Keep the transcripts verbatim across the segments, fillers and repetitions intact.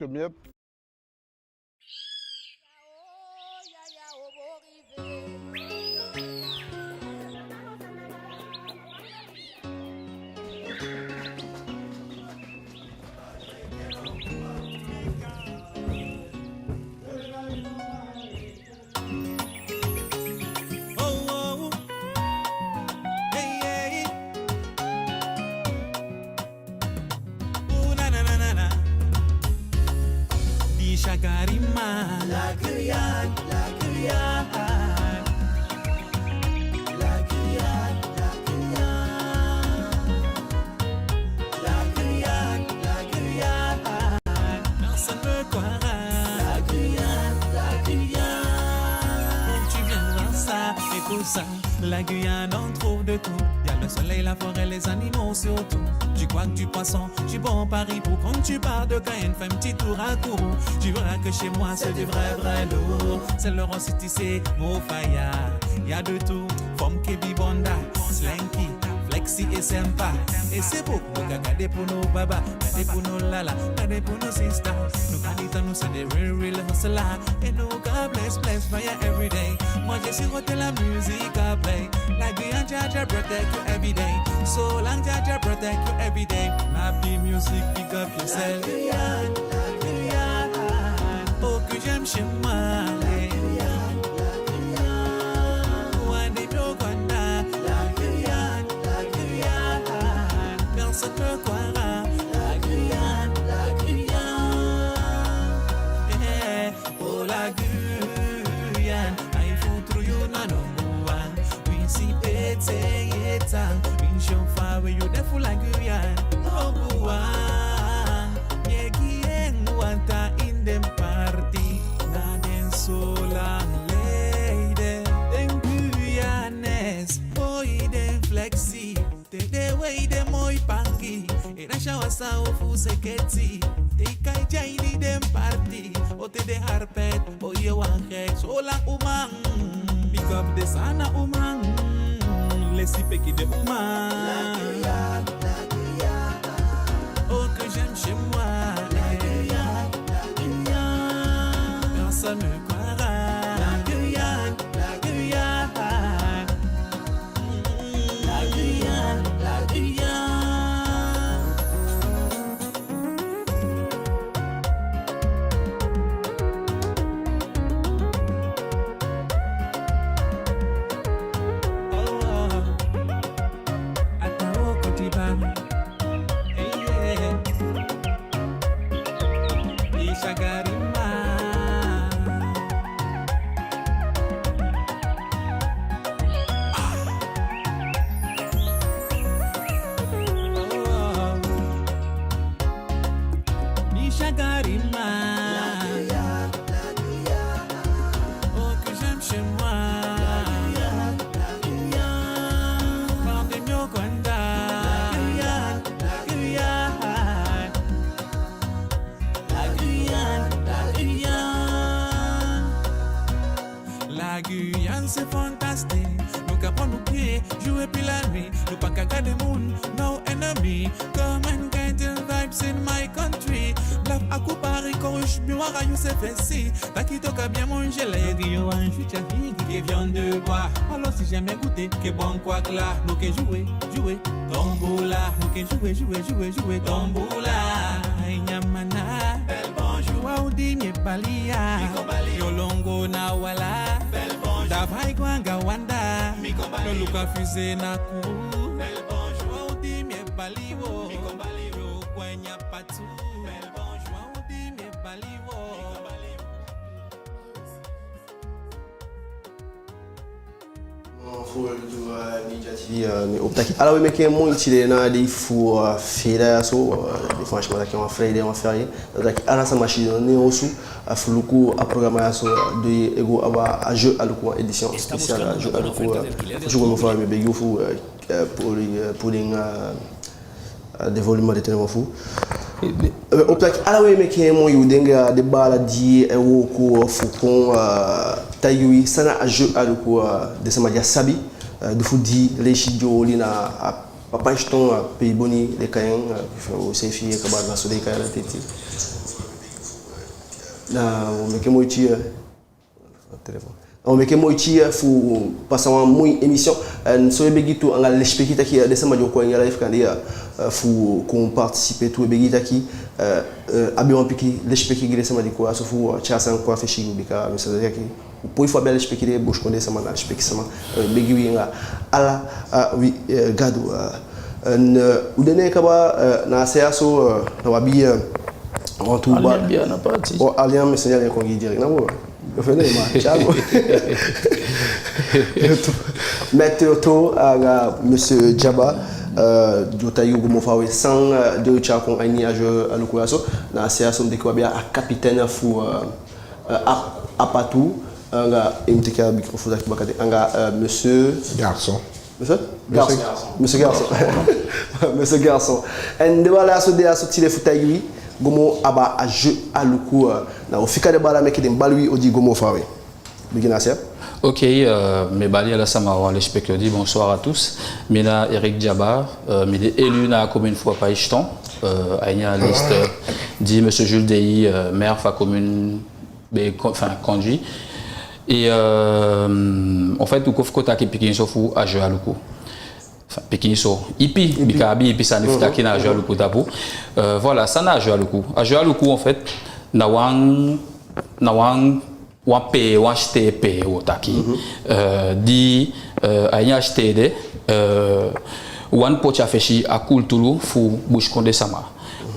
que mieux. Oh, oh, hey, hey. Ooh, na, na, na, na, na. Di Chagarima. La Guyane, la Guyane. La Guyane, la Guyane. La Guyane, la Guyane. Personne ne croira. La Guyane, la Guyane. Quand tu viens voir ça, écoute ça. La Guyane, on trouve de tout. Y a le soleil, la forêt, les animaux surtout. Du quack, du poisson, du bon paris. Pour quand tu pars de Cayenne, fais un petit tour à Kourou. Tu verras que chez moi, c'est du vrai, vrai lourd. C'est le Roi City, c'est Mofaya. Y a de tout. Femme Kebi Bonda, Slinky, Flexi et Sempa. Et c'est beau, nou ka gade pou nou baba, gade pou nou lala, gade pou nou sista. Nou ka di tan nou c'est des real, real hustler. Et nou ka bless, bless fire every day. Moi, je suis roté la musique à play. La Guyane, Jah Jah protect you every day. So long, Jah Jah protect you every day. Happy music, big up yourself. La Guyane, la Guyane. Oh, que j'aime chez moi. La Guyane, la Guyane. Rwanda, Ouganda. La Guyane, la Guyane. Personne ne croira. La Guyane, la Guyane. Yeah. Oh, la Guyane, I feel through you na number one. We see pete yeta, we show far where you there for la Guyane, number one. Yeah, Guyane, wanta in dem party, na den so lang leden. Den Guyanese, boy, den Flexi. Te den wei den moi pangi, e na sawasa ofu seketi. Te i kai jaini den party, o te den harpet, o ye wan gek. So lang uman, big up den Saanan uman. Lesi peki den uman. Oh, que j'aime chez moi. Personne ne croira. La Guyane, la Guyane. La Guyane, la Guyane. Oh, oh. Ata o koti ban. Hey, yeah. Di Chagarima. Di Chagarima. Oh, que j'aime chez moi. Femme de Ouganda. La Guyane, la Guyane. La Guyane, c'est fantastique. Nou ka pran nou pie, joue puis la nuit. Nou pa ka gade moun, no enemy. Come and get the vibes in my country. Blaf aku pari korush, mi wara you se fesi. Taki toka bien mon gele. Yo gi yo wan switi a figi, ke viande de bois. Alors si jamais goûter, ke bon kwak la. Nou ke jouer, jouer. Tombola, nou ke jouer, jouer, jouer, jouer. Tombola, ay nyamana. Bel bonjour. Wa u di mi e bali ya. Mi kon bali. Yo longo na wala. Bel bonjour. Da vai go anga wanda. Mi kon bali. Yo luka fize na ku. Bel bonjour. Wa u di mi e bali wo. Mi kon bali. Yo kwenya patu. Bel bonjour. Wa u di mi e bali wo. Mi kon bali. Fu lutu, eh, Media T V, eh, mi hoop taki ala we meke moi tide na a dei fu, eh, feeda ya so, eh, di franchement taki wan feeda, wan feeda. Taki ala sama si den osu, eh, fu luku a programa ya so, eh, di e go a wan, a Jeux Aluku, wan édition spéciale, eh, Jeux Aluku, eh, fu si go mo fa mi begi fu, eh, eh, poli, eh, poli nga, eh, den volume de téléphone fu. Eh, hoop taki ala we meke moi, u denki, eh, den baala di e wooko fu kon, eh, taigi wi san na a Jeux Aluku, eh, den sama di á sabi, eh, di fu di leisi di oli na a, a page ton, eh, pe i boni den kai en, eh, fu seefi e kaba na so den kai en a teti. Na u meke moiti, eh, telefon. Na u meke moiti, eh, fu pasa wan moi émission. En so u e begi tu anga lesipeki taki, eh, den sama di o kon a ini a live kande, eh, fu kon participer tu, u e begi taki, eh, eh, abi wan pikin lesipeki gi den sama di kon a so fu, eh, tyai san kon a fesi, bika mi sabi taki u poi fu abi a lesipeki gi den busikondee sama, na lesipeki sama, eh, begi wi anga ala, eh, wi, eh, Gadu, eh, en, eh, u de ne kaba, eh, na a se ya so, eh, na u abi, eh, wantu ba- Alien bia na parti. O, Alien, mi seni Alien kon gi direct, na mo. Yo fene ma, ciao. Maître Toto anga Monsieur Diaba, eh, di o taigi u go moo fawe san, eh, den o tyai kon a ini a jeu Aluku ya so, na a se ya so mi denki u abi a capitaine fu, eh, eh, a, a patu, anga, eh, mi teke a micro fu taki baka de, anga, eh, Monsieur Garçon. Monsieur Garçon. Monsieur Garçon. Monsieur Garçon. En den baala ya so de ya so tide fu taigi wi go moo abaa a jeu Aluku, eh, na u o fika den baala meke den bali wi odi go moo fawe. Bigin a se ya. Ok, eh, mi e bali ala sama wan lesipeki odi, bonsoir à tous. Mi na Eric Diaba, eh, mi de élu na a commune fu Papaïchton, eh, a ini a liste di Monsieur Jules Dey, eh, maire fu a commune be kon-, enfin, conduit. Et, euh, en fait, u kon fu kon taki pikinso fu a jeu Aluku. Enfin, pikinso, ipi, ipi, bika abi ipi sani fu taki na a jeu Aluku tapu. Euh, voilà, san na a jeu Aluku. A jeu Aluku, en fait, na wan, na wan, wan pe, wan site pe u o taki. Euh, di, euh, a ini a site de, euh, wani poti a fesi a kulturu fu busikondee sama.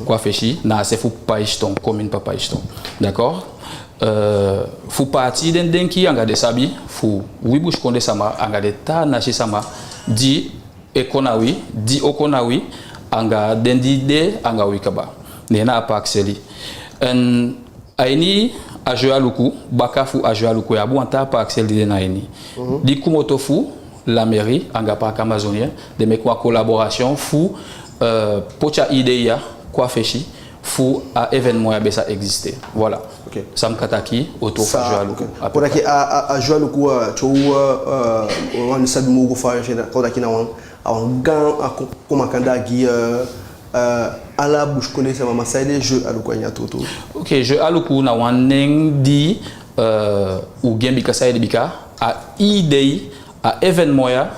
Kon a fesi na a se fu Papaïchton, commune Papaïchton. D'accord? Euh, fu paati den denki anga den sabi fu wi busikondee sama anga den taa nasi sama di e kon na wi, di o kon na wi, anga den di de anga wi kaba. Ne na a pakiseli. En a ini a jeu Aluku, baka fu a jeu Aluku ya abi wan taa pakiseli di de na ini. Di komoto fu la mairie anga Parc Amazonien, den meke wan collaboration fu, euh, poti a idee ya kon a fesi fu a événement ya be sa exister. Voilà. Ok. San mi kan taki autour fu a jeu Aluku. Ok. Kon taki a, a, a jeu Aluku, euh, tu, euh, euh, wan sabi moo go fa, kon taki na wan, a wan gaan, a kon, kon makandii gi, euh, euh, ala busikondee sama, ma saide jeu Aluku a ini a tuutuu. Ok, jeu Aluku na wan nen di, euh, u gi en bika saide, bika a idee, a événement ya,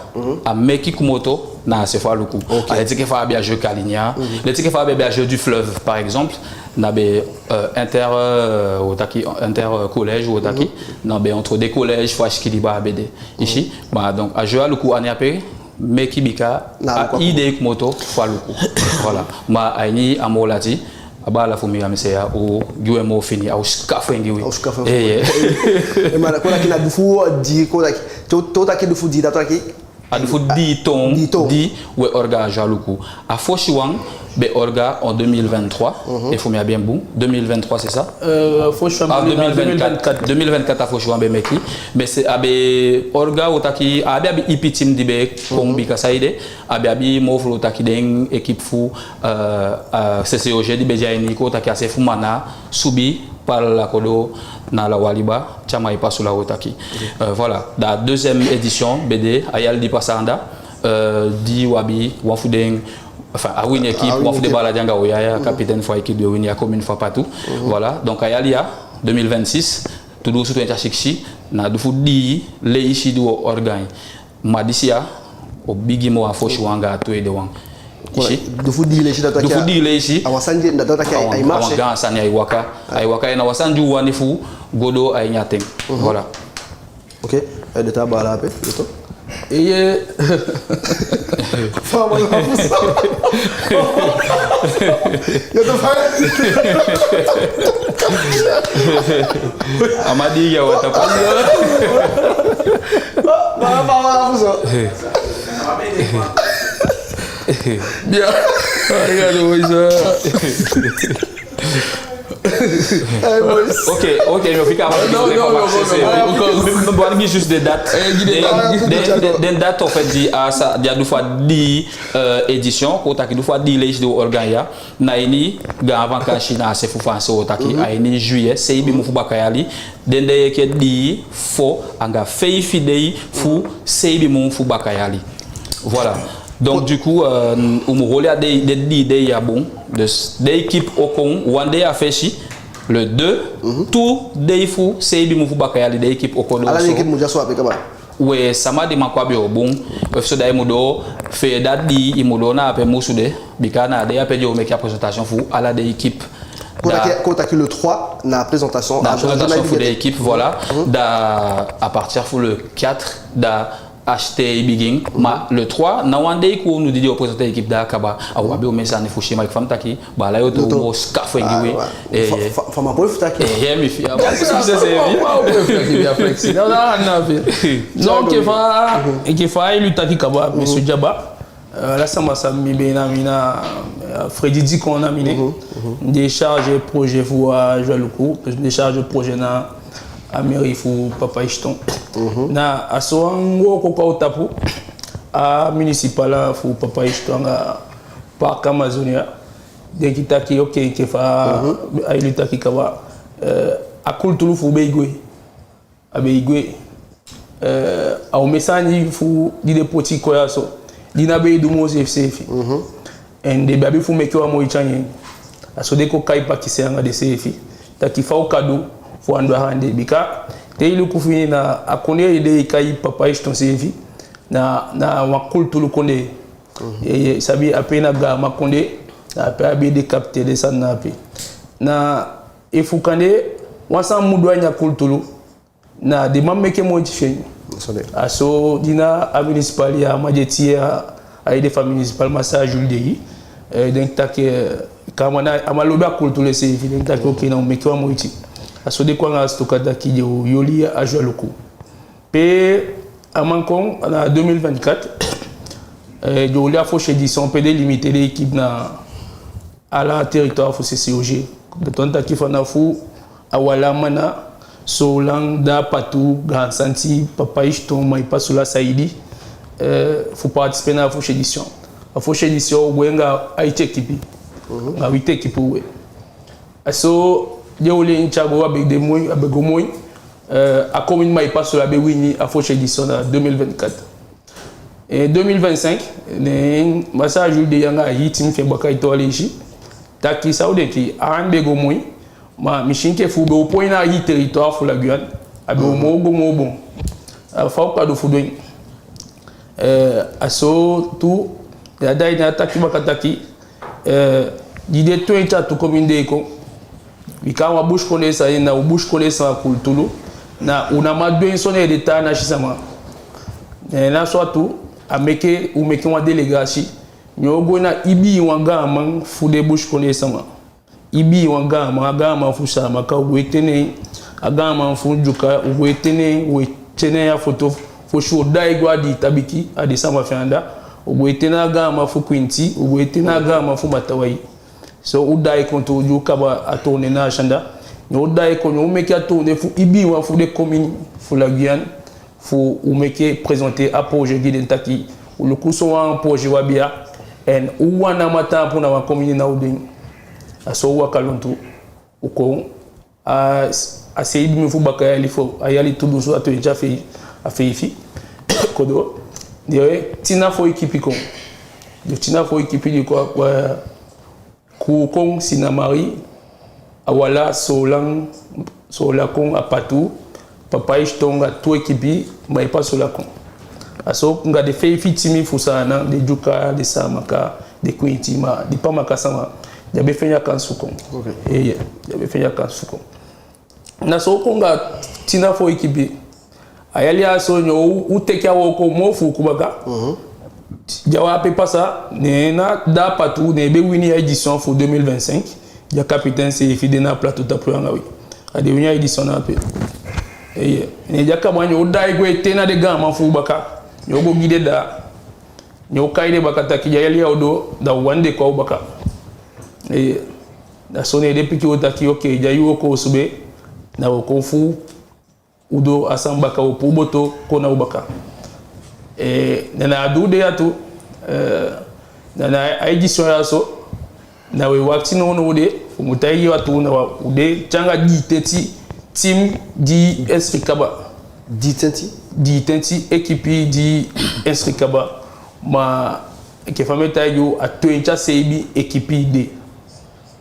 a meke komoto na a se fu Aluku. Ok. A leti enke fa a abi a jeu Kalinya, leti enke fa a abi a jeu du fleuve, par exemple, na be, euh, inter, euh, u o taki, inter, euh, collège, u o taki, na be entre deux collèges fu a sikin liba a be de. I si, ma donc, a jeu Aluku a nen ape meke bika a idee komoto fu Aluku. Voilà. Ma a ini a moo lati, a baala fu mi a mi se ya o gi u en moo fini, a o sikafu en gi wi. A o sikafu en gi wi. Eh, eh. Eh, ma kon taki na du fu dii, kon taki, te u, te u taki du fu dii, da kon taki a du fu dii toon, dii toon di u e organiser a jeu Aluku. A fosi wan be orga en deux mille vingt-trois, efu mi abi en bun, deux mille vingt-trois, c'est ça? Euh, fosi wan, ah, deux mille vingt-quatre. Deux mille vingt-quatre a fosi wan be meke. Mais c'est, a be orga, u o taki, a be abi ipi team di be kon, bika saide, a be abi moo fu, u o taki, den équipe fu, euh, euh, C C O G di be de a ini, kon taki a se fu Mana, Subi, Pala, Kodo, Nala, Waliba, Tyamai, Pasula, u o taki. Ok. Euh, voilà. Da deuxième édition be de a yali di pasa anda, euh, di u abi wan fu den, enfin, a wini équipe, wan fu den baala di anga u ya, ya, capitaine fu a équipe di o wini a commune fu Apatu. Voilà. Donc a yali ya, deux mille vingt-six, tu dunsu twenti a sigisi, na du fu dii leisi di u o organiser. Ma disi ya o bigi moo a fosi wan anga a tweede wan. I si? Du fu dii leisi, da u o taki, du fu dii leisi. A wan sani di, da u o taki, a wan, ai marche. A wan gaan sani, ai waka. Ai waka, en na wan sani di u wani fu go doo a ini a ten. Voilà. Ok, eh, den taa baala ape, Toto. Eye. Fa a man lafu so. Toto, fa a man dii ya wataa pasi. Fa a man lafu so. Bien. Ay, Gadu, boys. Ok, ok, mi o fika a wan. Non, non, non, non, non. Mi wani gi juste des dates. Eh, gi den, den, den, den dates, en fait, di a sa, di a du fu a dii, euh, édition, kon taki du fu a dii leisi di u o organiser. Na ini gaan vakansi, na a se fu Faansi u o taki, a ini juillet, seibin mun fu bakayali, den dei enke dii, fo anga feifi dei fu seibin mun fu bakayali. Voilà. Donc, du coup, euh, u mu holi a dei, den dii dei ya bun. Dus den équipe o kon wan dei a fesi, Le deux, tu dei fu seibin mun fu baka yali den équipe o kon doo so. Ala den équipe mu de a so ape kaba. We, sama di man kon a be o bun. Efuso da i mu doo, fee dati di i mu doo na ape musu de. Bika na a dei ape den o meke a présentation fu ala den équipe. Kon taki, kon taki le trois na présentation. Na présentation fu den équipe, voilà. Da à partir fu le quatre, da acheter e bigin. Ma le trois, na wan dei kon u di den o présenter équipe, da a kaba. A o abi omen sani fu si, ma i fa mi taki, baala, yo tu moo skafu en gi wi. Fa, fa, fa man poi fu taki. Eh, eh, mi fi a man poi fu taki, mi a Flexi. Non, non, non, non. Non, enke fa, enke fa i lu taki kaba, monsieur Diaba. Euh, ala sama sabi mi, be na mi na, euh, Freddy Dikon na mi nen. Mi de chargé projet fu a Joaluku, mi de chargé projet na a mairie fu Papa Iston. Na a so wan wooko kon a u tapu, a municipal fu Papa Iston anga Parc Amazonia. Den ki taki, ok, enke fa a i lu taki kaba, euh, a kultulu fu u be e gwe. A be e gwe. Euh, a omen sani fu di den poti kon ya so, di ná be e du moo seefi seefi. En den be abi fu meke wan moiti anga en. A so den kon kai pakisei anga denseefi. Taki fa u kan du fu andu a ande. Bika te i luku fini, na a kondee den e kai Papa Iston seefi, na, na wan kultulu kondee. Ye, ye, sabi, ape na gaaman kondee, na ape a be décapité den sani na ape. Na efu kande wan sani mu du a ini a kultulu, na den man meke moiti fi en. A so di na a municipal ya, a man di e tii a, a ede fu a municipal, Masa Jules Deyi, eh, den taki, eh, ka a man na, a man lobi a kultulu seefi, den taki, ok, na u meke wan moiti. A so den kon anga a sutuka taki den o yoli a Joaluku. Pe a man kon na deux mille vingt-quatre, eh, den oli a fosi édition, pe den limité den équipe na ala territoire fu C C O G. Den toon taki fanafu Awala, Mana, Soolan, Daapatu, Gaan Santi, Papa Iston, Maipasula, Saïdi, eh, fu participer na a fosi édition. A fosi édition u gwe anga aiti équipe. Anga witi équipe u gwe. A so den oli en tyai go, a be de moi, a be go moi. Eh, a commune Maipasula be wini a fosi édition na deux mille vingt-quatre. Eh, deux mille vingt-cinq, ne Masa Jules Deyi anga a hii team fi en baka e toon a leisi. Taki san u denki, a wan be go moi, ma mi si enke fu u be opo en na a hii territoire fu la Guyane, a be o moo go moo bon. A fa u kan du fu du en. Eh, a so tu, ya da i na taki baka taki, eh, di den twenti a tu commune de e kon. Bika a wan busikondee sani, na u busikondee sama kultulu, na u ná man du en sondee den taa nasi sama. Eh, na so a tu, a meke, u meke wan délégation. Ne u go na ibiiwan gaaman fu den busikondee sama. Ibiiwan gaaman, a gaaman fu Saamaka, u go e teni en, a gaaman fu Ndyuka, u go e teni en, u e teni en a foto, fosi u o daai go a Diitabiki, a den sama fi en anda, u go e teni a gaaman fu Kwinti, u go e teni a gaaman fu Matawai. So u daai kon tu, di u kaba a tournée na a se anda, ne u daai kon, ne u meke a tournée fu ibiiwan fu den commune fu la Guyane, fu u meke présenter a projet gi den taki, u luku sowan projet u abi ya, en u wan na man taampu na wan commune na u den. A so u waka lontu, u kon, a, a seibin mun fu baka yali fu a yali tu dunsu a twenti a fei, a feifi, kodo, den tin na fo équipe kon. Den tin na fo équipe di kon, a, Kuukon, Sinamari, Awala, Soolan, Soolakon, Apatu, Papa Iston anga tu équipe, Maipasula kon. A so anga den feifi team fu Saanan, den Dyuka, den Saamaka, den Kwinti, ma den Pamaka sama, den á be fende a kansi fu kon. Ok. Eeye, den á be fende a kansi fu kon. Na so u kon anga tin na fo équipe. A yali ya so, ne u, u teke a wooko moo fuuku baka. Mhm. Di a wan ape pasa, ne na Daapatu, ne be wini a édition fu deux mille vingt-cinq. Di a capitaine seefi de na plateau tapu ya anga wi. A de wini a édition na ape. Eeye. Ne di a kaba, ne u daai go e teni a den gaaman fu u baka. Ne u go gi den daa. Ne u kai den baka taki di a yali ya o doo, da u wani den kon a u baka. Eeye. Da so ne den piki u taki, ok, di a yuu o kon u sube, na u o kon fu u du a sani baka, u o puu boto kon na u baka. Eh, na na a dei de ya tu, eh, na na a édition ya so, na u e wakiti nownow de, fu mu taigi u tu, na u de te anga diitenti team di inscrit kaba. Diitenti? Diitenti équipe di inscrit kaba. Ma enke fa mi e taigi u, a twenti a seibin équipe de.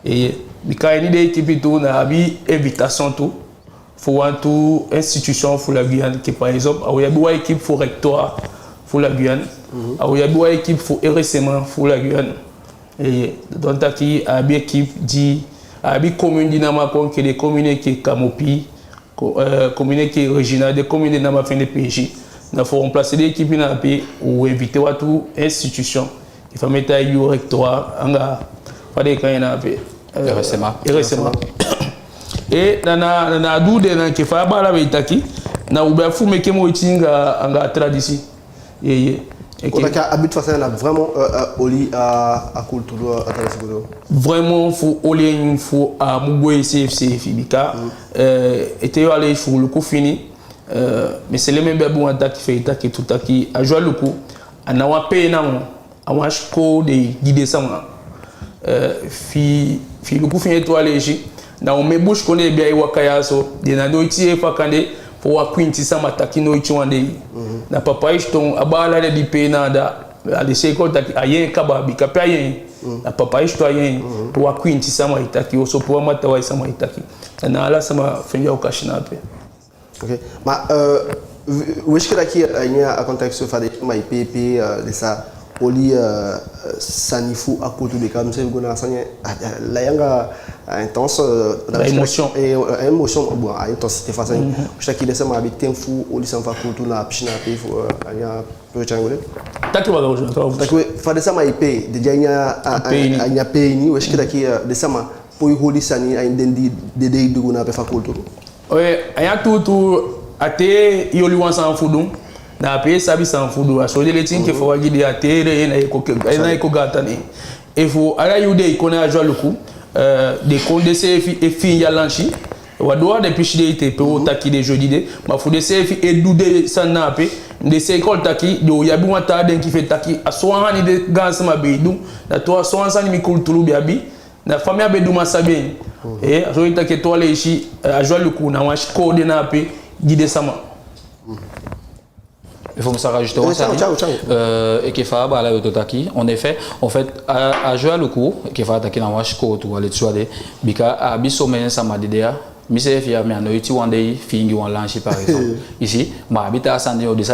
Eeye. Bika a ini den ekipi tu na abi invitation tu fu wantu institution fu la Guyane, ke par exemple, a o abi wan ekipi fu rectorat fu la Guyane, a o abi wan ekipi fu R S M A fu la Guyane. Eeye, donc taki a abi ekipi di, a abi commune di na a kon, ke den commune enke Camopi, ko-, eh, commune enke Regina, den commune di na a fende peesi. Na fu remplacer den ekipi na ape, u inviter wantu institution. Efu a mu e tan, a rectorat anga, fa den e kai en na ape, eh, R S M A. R S M A. Eh, na, na, na, na a du de, na enke fa a baala be e taki, na u be abi fu meke moiti anga, anga a tradisi. Eeye. Enke kon taki a abi fu a sani na vraiment, eh, eh, oli a, a kulturu, a tradisi kulturu. Vraiment fu oli en, fu a mu gwe seefi seefi, bika, eh, ete yu e leisi, fu luku fini, eh, mi seefi mi be abi wan taki fu e taki tu taki, a Jeux Aluku, a ná wan pee namo, a wan sikoo den e gi den sama. Eh, fi, fi i luku fini ete wan leisi, na omen busikondee be e waka ya so, den ná noiti yee fa kande fu wan kwinti sama taki noiti wan dei. Na Papaïchton, a baala de di pee na anda, a de seiker taki a yee en kaba, bika pe a yee en, na Papaïchton a yee en, pe wan kwinti sama e taki, oso pe wan matawai sama e taki. Na ala sama fende a okasi na ape. Ok. Ma, eh, u, u e si enke taki, eh, a ini a contexte fa den sama e pee, eh, den sa oli, eh, sani fu a kulturu, bika mi seefi go na a sani, eh, eh, lai anga, eh, intense, eh, na a émotion. Eh, eh, émotion, bon, a intensité fu a sani. U e si taki den sama abi ten fu oli sani fu a kulturu na a pisi na ape fu, eh, a ini a projet ya go de. Taki baka, u e si taki we, fa den sama e pee, den de a ini a, a, a, a ini a pee ini, u e si enke taki, eh, den sama poi oli sani a ini den di, den dei di go na ape fu a kulturu. Oye, a ya tuutuu, a te i oli wan sani fu du, na ape i sabi san fu du. A so den leti enke fa wan gi den, a te i de, na i kon ke-, na i kon gaantangi. Efu ala yuu den e kon na a Jeux Aluku, eh, den kon, den seefi e fiingi a lansi. Wan doo a den pisi de ete pe u o taki den jeudi de, ma fu den seefi e du den sani na ape, den seefi kon taki, den o abi wan taa denki fu e taki, a so wan sani den gaansama be e du, na tuu a so wan sani mi kulturu be abi, na fa mi á be du mi á sabi en. Eh, a so i taki ete wan leisi, eh, a Jeux Aluku na wan sikoo de na ape gi den sama. Il faut mi sa rajouter wan sani. Eh, enke fa a baala be e taki, en effet, en fait, a, a Jeux Aluku, enke fa a taki, na wan sikoo tu, a leti so a de, bika a abi somen sama di de ya, mi seefi ya, mi á noiti wan dei fiingi wan lansi, par exemple. I si, ma a abi taa sani o de